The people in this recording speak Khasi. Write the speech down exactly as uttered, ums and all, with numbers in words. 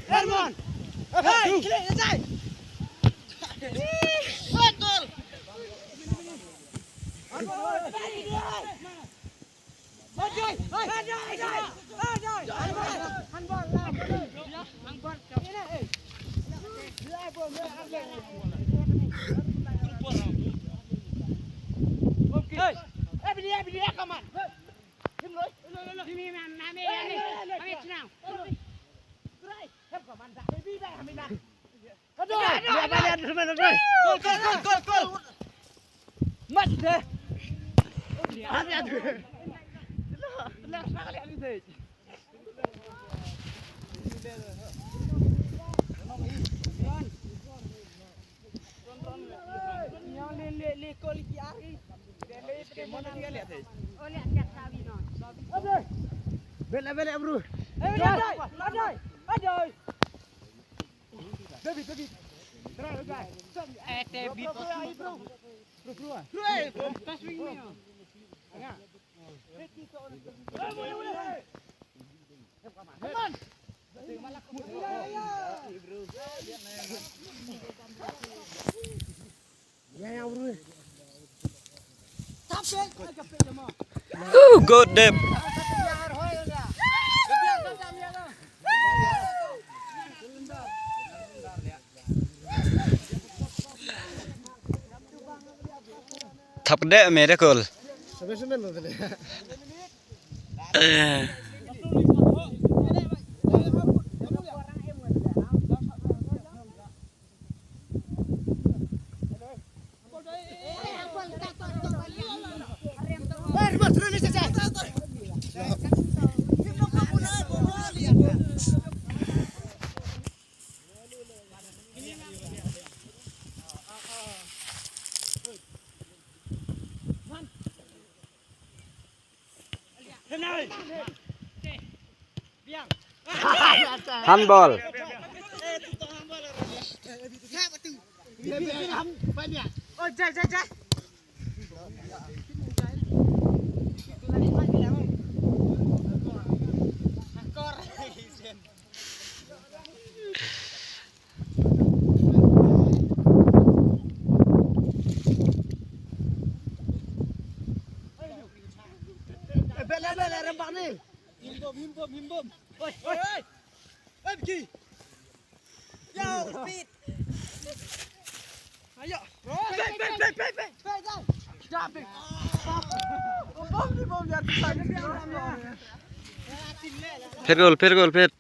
Herman. Hey, klik, Jai. Betul. Gol, gol, gol, gol, gol. Mat deh. Mat deh. Lah, lah, lah, lah, lah. Bela, bela, bro. Adai, adai, adai. David, David. Try, guys. Eh, David. Bro, bro, bro. Bro, bro. Bro, eh, bro. Pas wing ni. Come on. Ooh, good dep. Thap dep, miracle. Handball. Bela, bela, rembak ni. Himbom, himbom, himbom. Oi, oi, oi. Oi, Biki. Yo, speed. Ayo. Pet, pet, pet, pet, pet. Pet, pet. Dah, pet. Bom ni, bom ni. Pet gol, pet gol, pet.